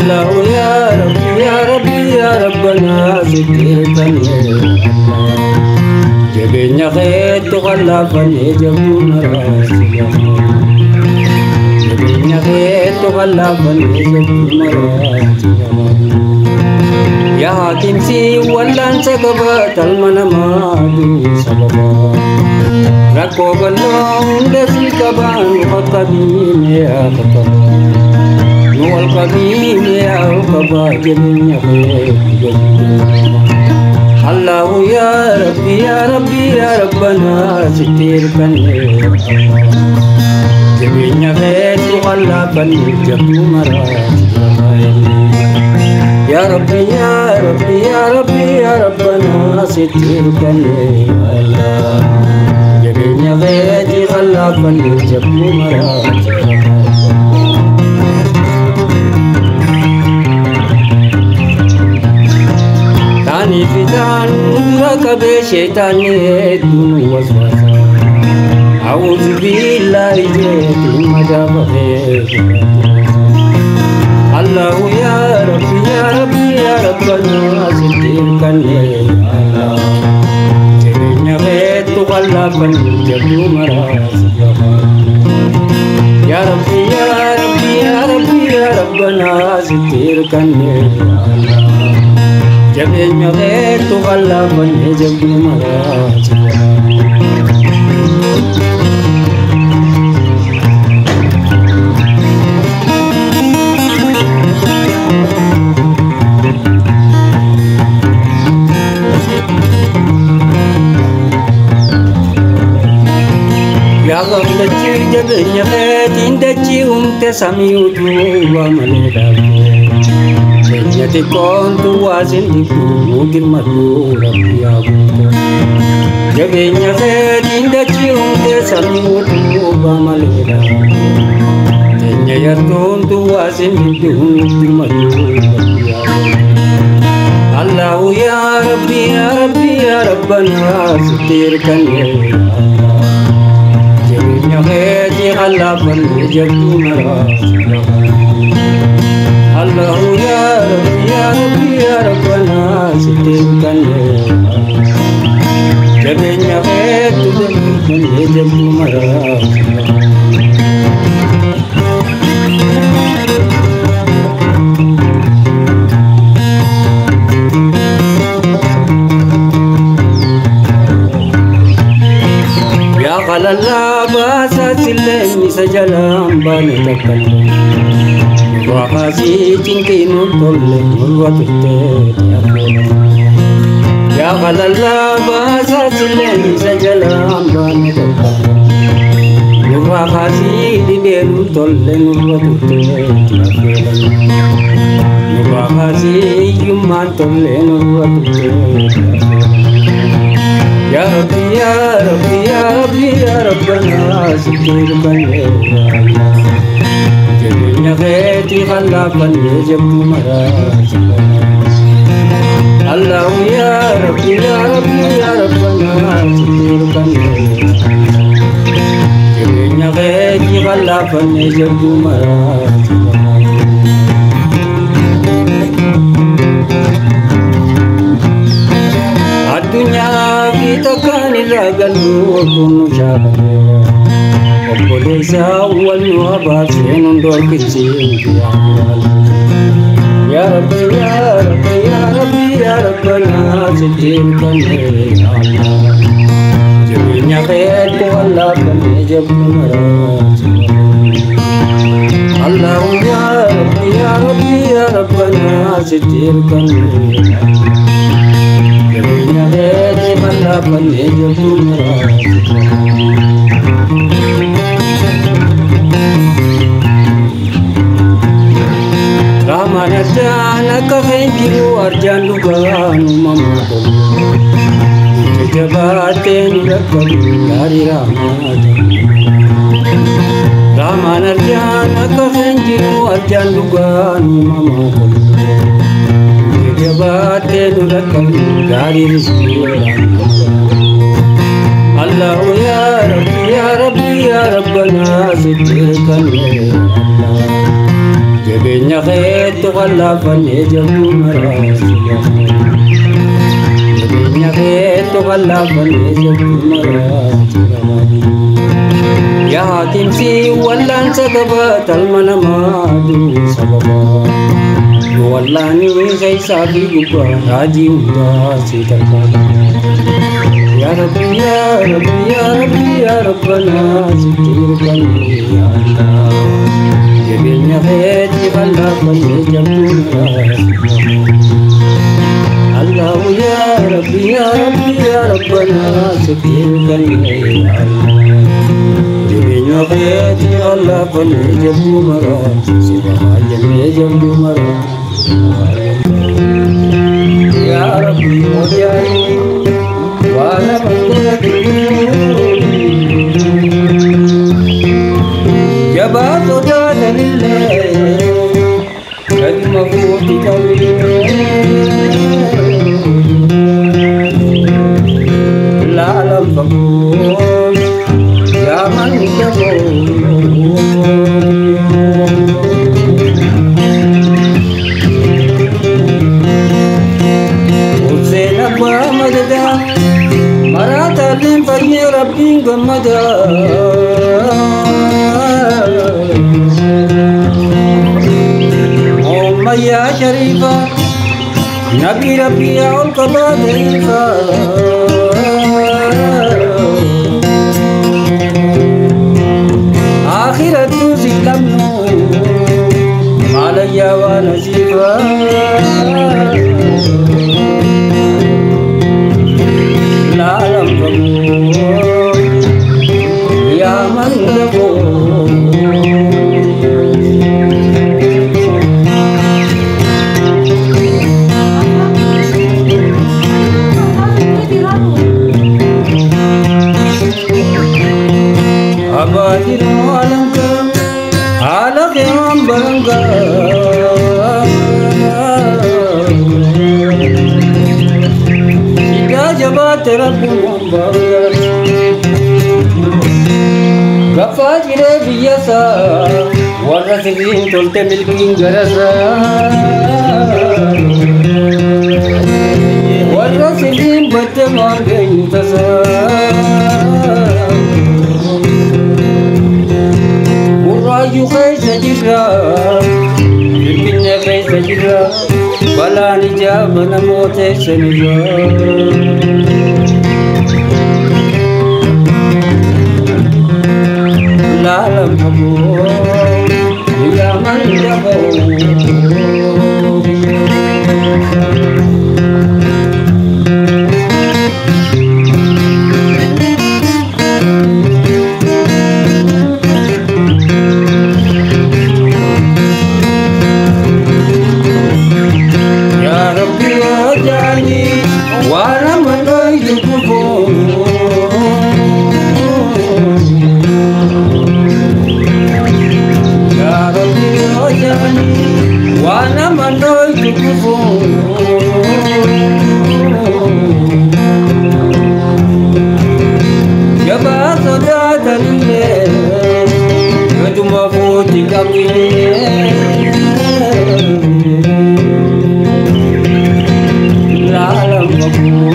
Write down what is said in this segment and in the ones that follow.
الله يا ربي يا ربي يا ربنا ستركني jabeenya keetu qallaafanne jabduu maraasi jabeenya keetu qallaafanne jabduu maraasi yaa haakimsi wallaansa qaba talma namaa sababa rakkoo bal'oo hunda si qaba nu qaqqabiine yaa qaba nu wal qabiine yaa qaba jabeenya keetu jabduu الله يا ربي يا ربي يا ربنا ستركني jabeenya keetu qallaafanne jabduu maraasi يا ربي يا ربي يا ربي يا ربنا ستركني الله jabeenya keetu qallaafanne jabduu maraasi Tani fitan rakabe shaytani dun waswasa A'udhu billahi jeetin madabahe Allahu ya Rabbi ya Rabbi ya Rabbana sitirkanne Allah jabeenya keetu qallaafanne jabduu maraasi Ya Rabbi ya Rabbi ya Rabbi ya Rabbana sitirkanne Allah jabeenya keetu qallaafanne jabduu maraasi Yaa gammachi jabeenya keetiin dachii uumte samii utuu malee dhaabde Keenya xiqqoontu waasin dhibbuu girmaduu rabbi yaa guuta Jabeenya keetiin dachii uumte samii utuu malee dhaabde Keenya yartuuntu waasin dhibbuu girmaduu rabbi yaa guuta Allahu yaa Rabbi yaa Rabbi yaa Rabbana sitirkanne jabeenya keetii qallaafanne jabduu maraasi الله يا ربي يا ربي يا ربنا ستركني jabeenya keetu qallaafanne jabduu maraasi Yaa qalallaa baasaa sillee isa jalaan baane takkalle Waqasi cinqinu tolle nurra turte Yaa qalallaa baasaa sillee isa jalaan baane takkalle Nurra kaasii dhibeenu tolle nurra turte Nurra kaasii hiyyummaan tolle nurra turte Ya Rabbi ya Rabbi ya Rabbi ya Rabbana sitirkanne Allah jabeenya keetii qallaafanne jabduu maraasi Allahu ya Rabbi ya Rabbi ya Rabbana sitirkanne jabeenya keetii qallaafanne jabduu maraasi Addunyaa fi takkaan irraa gallu kun nu shaakaleera Obboleessa wal nu abaabsee nun dhorkisiin Ya Rabbi ya Rabbi ya Rabbi ya Rabbana sitirkanne Allah jabeenya keetu qallaafanne jabduu maraasi Allahu ya Rabbi ya Rabbi ya Rabbana sitirkanne jabeenya keetu qallaafanne jabduu maraasi Rahmaan arjaan akka keen jiru arjaan dhugaan uumamaa tolu Jajjabaatee nu dhaqqabu gaarii rahmaata Rahmaan arjaan akka keen jiru arjaan dhugaan uumamaa tolu Jajjabaatee nu dhaqqabu gaarii rizqii الله يا ربي يا ربي يا ربنا ستركني الله. Jabeenya keetti qallaafannee jabduu maraasi. Jabeenya keetti qallaafannee jabduu maraasi. Yaa haakimsi wallaansa qaba talma namaa duu sababa. Wallaani keessaa fi gubbaa raajii hundaa si tarkaanfa. Yaa Rabbi yaa Rabbi yaa Rabbi yaa Rabbanaa sitti hirkanne yaa Allah. Jabeenya keetti qallaafannee jabduu maraasi. Allahu yaa Rabbi yaa Rabbi yaa Rabbanaa sitti hirkanne yaa Allah. Jabeenya keetti qallaafannee jabduu maraasi. Si baay'annee jabduu maraasi. Yaa Rabbi hojjaani waan jabaa sodaatanillee gaduma fuuti qabee laalam fagoo yaaman jaboo. Maraataaleen fayyee Rabbiin gammada. Oommayyaa shariifa nabi Rabbii yaa ol qabaa dariifa. Akhirattu si qabnu maalayyaa waan asiifa. Laalam fagoo yaa man dafoo. Abaadiroo alanka haala keewwan baranka. Jabaate Rabbiin waan baanga. Gaffaa jiree biyya isaa warra sirriin tolte milkiin garasaa. Warra sirriin badde waan geenyu tasaa. Burraayyuu keessa jirra Finfinnee keessa jirra balaan ijaaba namoota eessanirra. Laalam fagoo yaa man dafoo. Yaa Rabbi yaa jaani waan amanoo itti. Yaa Rabbi yaa jaani waan amanoo itti. Jabaa sodaatanillee gaduma fuuti qabnee. Laalam fagoo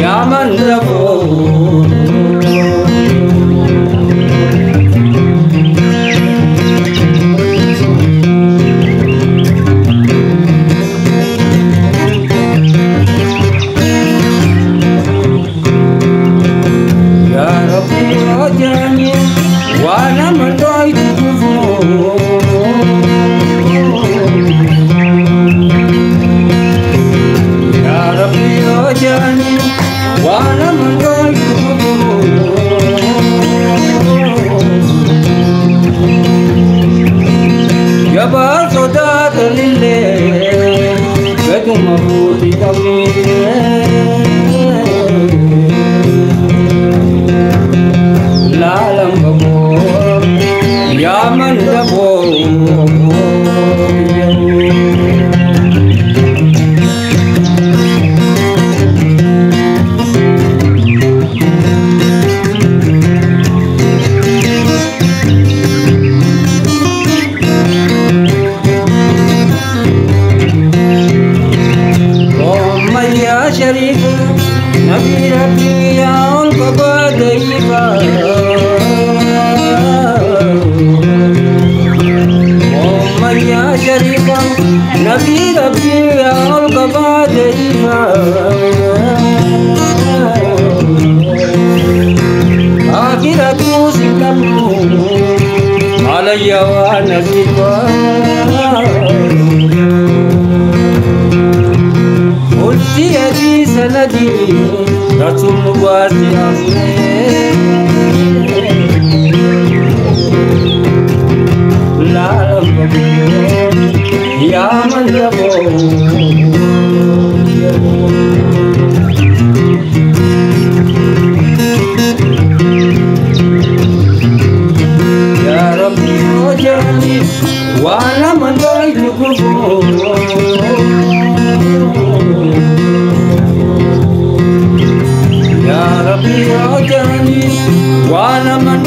yaa man dafoo. Yaa Rabbi yaa jaani waan amanoo itti fufuu. Yaa Rabbi yaa jaani waan amanoo itti fufuu. Jabaa sodaatanillee gaduma fuuti qabnee. Laalam fagoo yaa man dafoo. نبي ربي يا القباد آخرة سكبوا علي وأنا قلت يدي سندي رسول واسي لا يا من يبو يا ربي وجعلني وانا من يا ربي وجعلني وانا من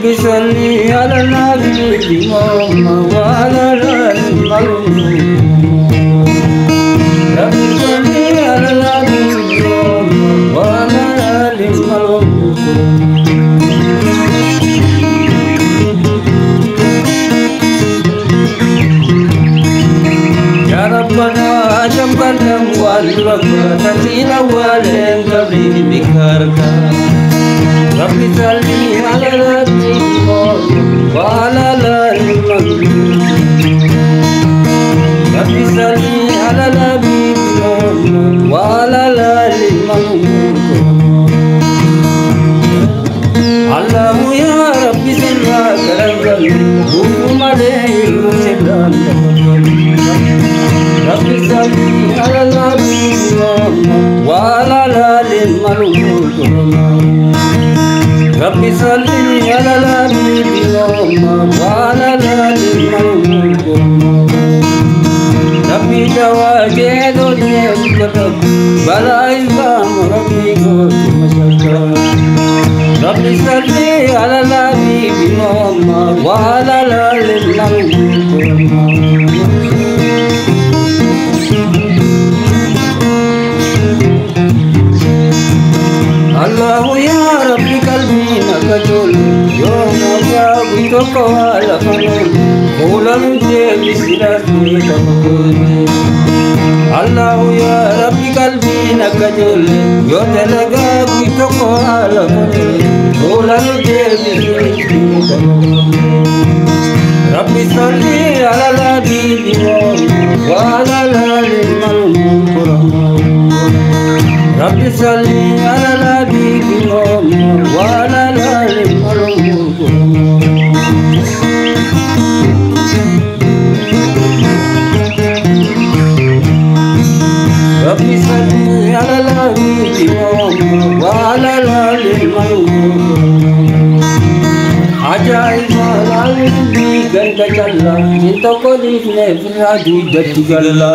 رب صلي على النبي محمد وعلى آله. رب صلي على النبي محمد وعلى آله. يا ربنا جبرنا والرب تسير والين قبل بكارك. رب صلي على النبي وعلى آل ربي صل على النبي وعلى آل الله يا ربي سرا كرم حكم عليه المسلم ربي صل على النبي وعلى آل ربي صل على النبي وعلى آل ربي تواجد بلا إسلام ربي قلت مشكا ربي صل على النبي محمد وعلى آل محمد. الله يا ربي قلبي نكجول يوم قابلتك على فنون قولا بسرتي تقول الله يا ربي قلبي نكجول يوم قابلتك على فنون قولا بسرتي تقول ربي صل على النبي وعلى آل محمد ربي صل على النبي وعلى آل محمد. ربي صل على النبي وعلى آل محمد. عجائب العالم گند چلا جن تو کو دیکھنے پھر دودھ گلا۔